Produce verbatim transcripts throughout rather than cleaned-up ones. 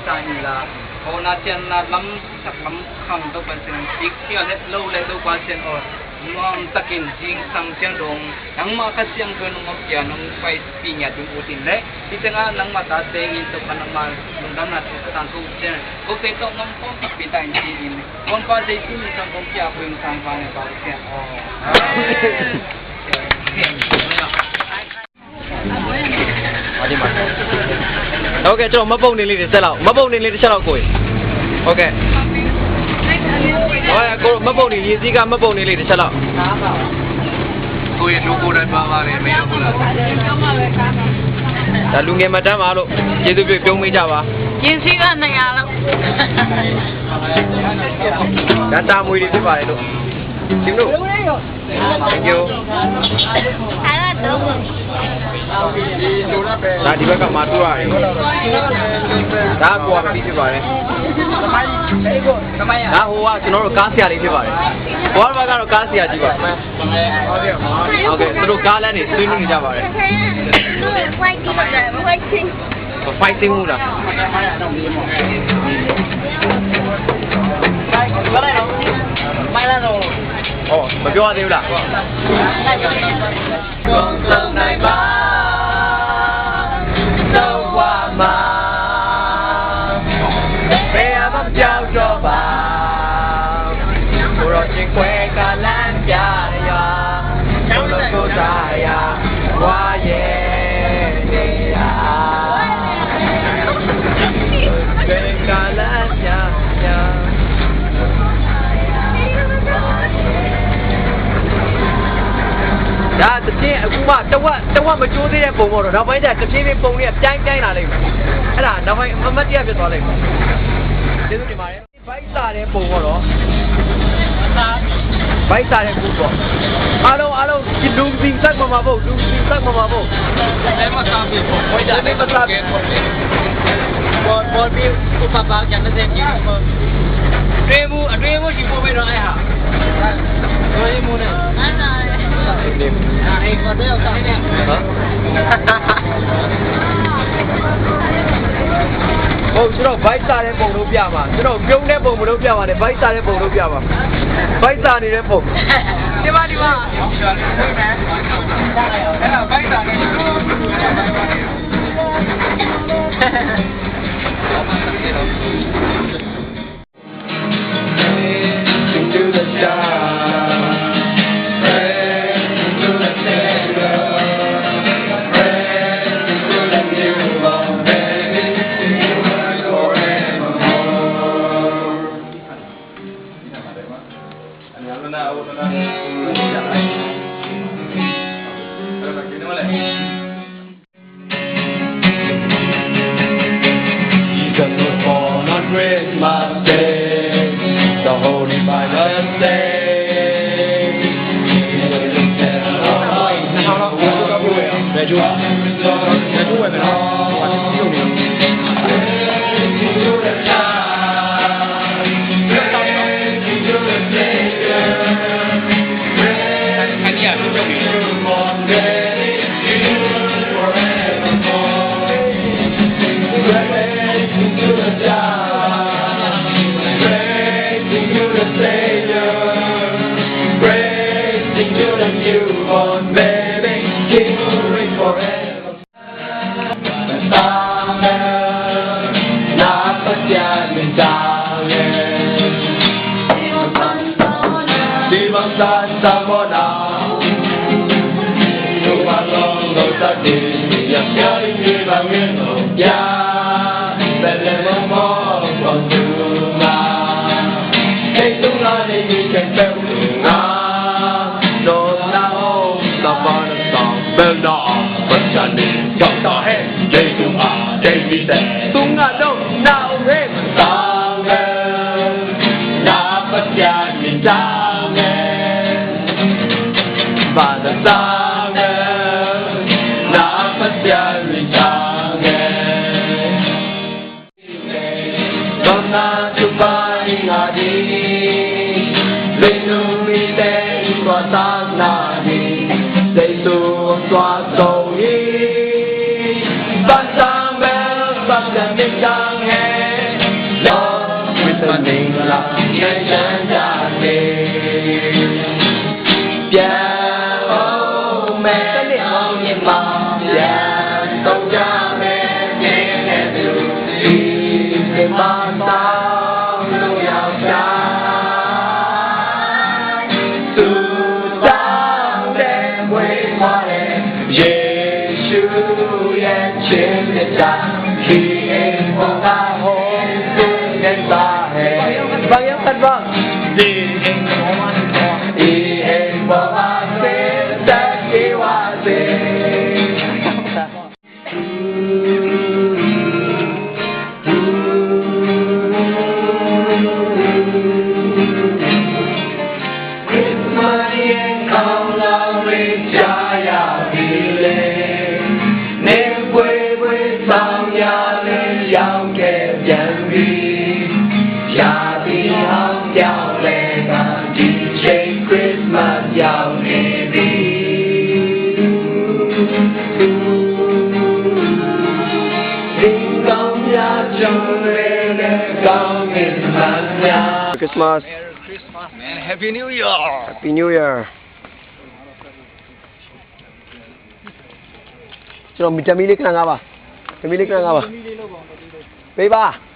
Sa inla, aw na cianna lam sak lam khang to Pasian, pik sia let lo let lo Pasian aw, nuam takin zingsang ciang dong nangmah Kha Siangtho in hong ompih a, hong paipih ngiat ding ut in leh, hih ciangah nangmah tate in tawh kha nangmah lungdamna thu ka tangko uh ciang, kote tawh ngam khawm takpi ta in ci-in, Honpa Jesu min tawh kong pia, Pu Sang Sang in Pasian aw. Amen. Ok, ကျွန်တော်မှတ်ပုံတင်လေးတွေဆက်လောက်၊ မှတ်ပုံတင်လေးတစ်ချက်လောက်ကိုကြီး။ Ok. ဟောရကိုမှတ်ပုံတင်၊ ရေစည်းကမှတ်ပုံတင်လေးတစ်ချက်လောက်။ ကိုယ့်ရဲ့လူကိုယ်တိုင်ပါပါတယ်၊ မင်းတို့ကလား။ ဒါလူငယ်မှတ်တမ်းပါလို့၊ ကျေးဇူးပြု၊ ပြုံးမိကြပါ။ ရေစည်းကနှစ်ရာလောက်။ ဒါတာမွေတွေဖြစ်ပါတယ်လို့။ ဒီလို။ Thank you. ဒါဒီဘက်ကမှာတူရတယ်။ ဒါကကွာပီးဖြစ်ပါတယ်။ ဒါဟိုကကျွန်တော်တို့ကားဆရာလေးဖြစ်ပါတယ်။ ဟိုဘက်ကတော့ကားဆရာကြီးပါ။ ဟုတ်ကဲ့၊ သူတို့ကားလမ်းတွေဆွေးနွေးနေကြပါတယ်။ Fighting မူလား။ မပြောရသေးဘူးလား။ ဒါသဖြင့်အခုမှတဝက်တဝက်မကျိုးသေးတဲ့ပုံပေါ့နော်။ နောက်ပိုင်းကျတဖြည်းဖြည်းပုံတွေကပြိုင်ပြိုင်လာလိမ့်မယ်။ အဲ့ဒါနောက်ပိုင်းမမတ်တရားဖြစ်သွားလိမ့်မယ်။ ကျေးဇူးတင်ပါတယ်။ ဘိုက်စားတဲ့ပုံပေါ့နော်။ ဘိုက်စားတဲ့ပုံပေါ့။ အားလုံးအားလုံးဒီလူစင်စက်မမဖို့၊ လူစင်စက်မမဖို့။ အဲ့မစားပြီ။ ဘိုက်စားတဲ့မစားပြီ။ ပေါ်ပေါ်ပြီးဥပပားကြတဲ့ဒီပေါ်။ တွေ့မှုအတွေ့မှုရှိဖို့ပဲတော့အဲ့ဟာ။ တွေ့မှုနဲ့။ အဲ့ဒါလေ။ အဲ့ဒီပေါ်တော့စားနေ။ ဟမ်။ ဟုတ်၊ ကျွန်တော်ဘိုက်စားတဲ့ပုံလုပ်ပြပါ။ ကျွန်တော်ပြုံးတဲ့ပုံမလုပ်ပြပါနဲ့၊ ဘိုက်စားတဲ့ပုံလုပ်ပြပါ။ ဘိုက်စားနေတဲ့ပုံ။ ဒီမှာ၊ ဒီမှာ။ အဲ့ဒါဘိုက်စားနေတယ်။ Jesus was born on Christmas Day, the Holy Bible says. Jesus was born on Christmas Day. Christmas. Merry Christmas and Happy New Year. Happy New Year. Cuma bisa milik nang apa? Milik nang apa? Beba.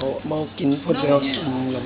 Ủa, mau kính phút béo, ừ, lắm.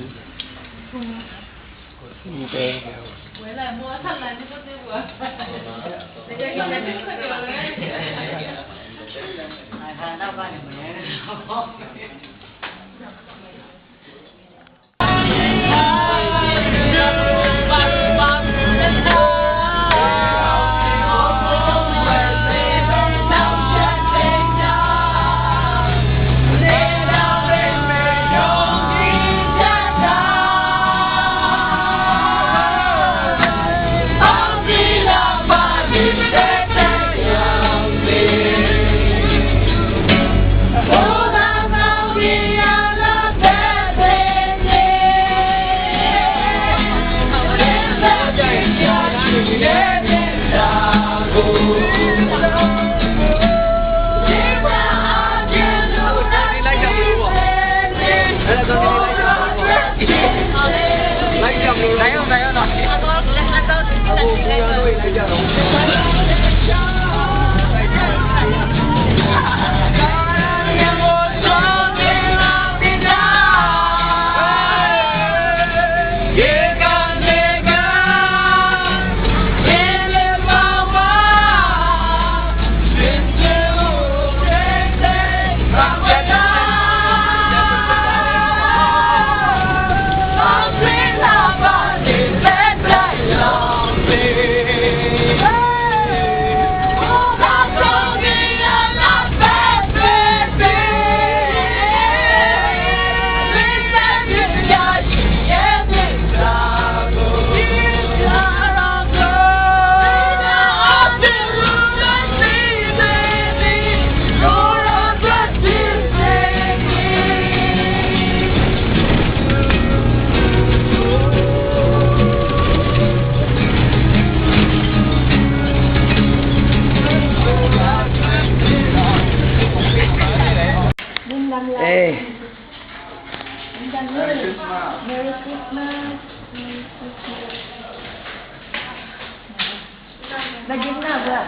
Lagi na ba?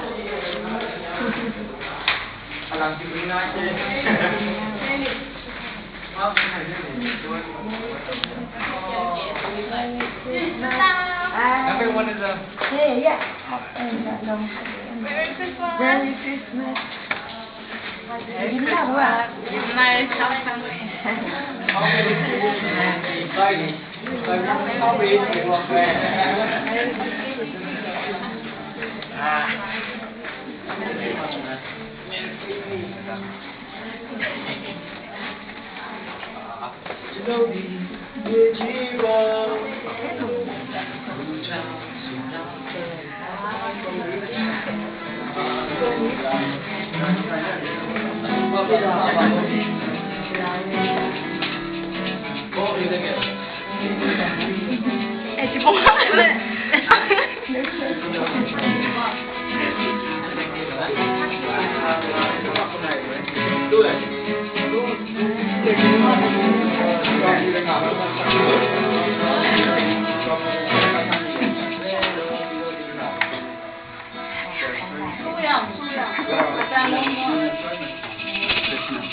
Number one is a Hey, yeah. Merry Christmas. Merry Christmas. Lagi na ba?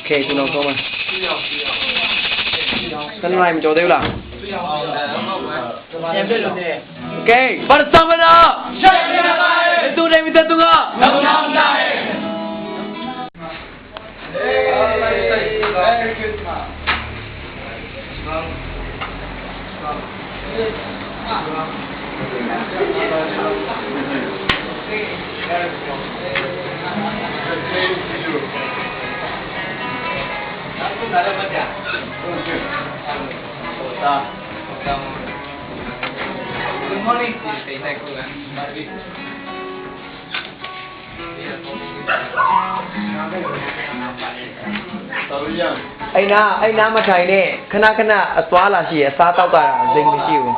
Ok, tụi nó không à? Tân lai mình cho tiêu là. Ok, bắt đầu bắt đầu. Tụi này mình tên tụi ngọ. Good morning. Ei na, ei na, mathai ne. Khana, khana, a tua la si, a sa tau ka, zing ni siu.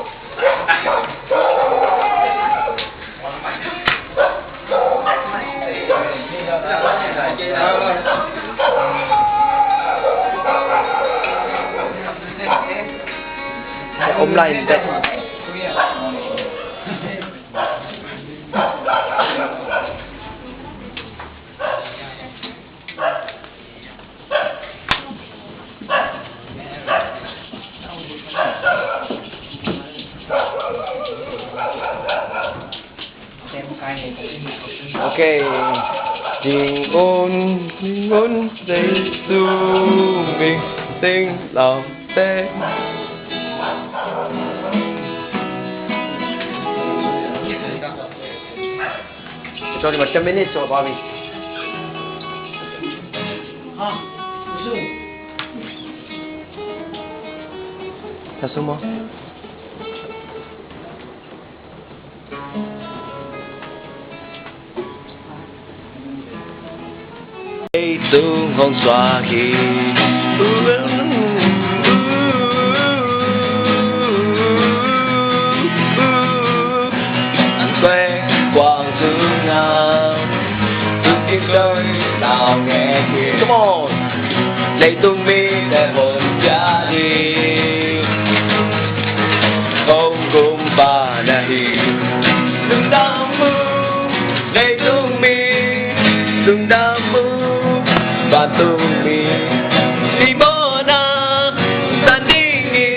Om lai ni te. Ok. Ding un, ding un, Jesu min, ding lòng te. Cho đi một trăm minute cho Bobby. Hả? Zoom. Tao zoom không? Leitung hong suak hi. An kuai kuang tung a, tuk in doi lau nge hi. Come on. Leitung mite hong pia hi. Hong kumpa na hi. Lungdam uh. Leitung mi, lungdam uh, vantung mi, i mawhna san ding hi.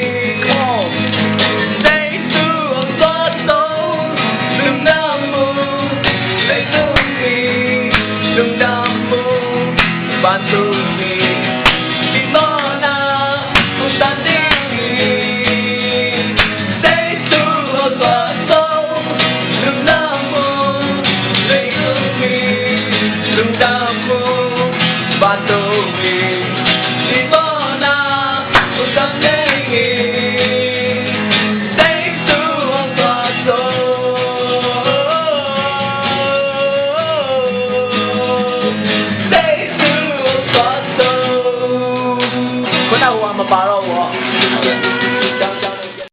Jesu hong suak zo, lungdam uh. Leitung mi, lungdam uh, vantung mi, i mawhna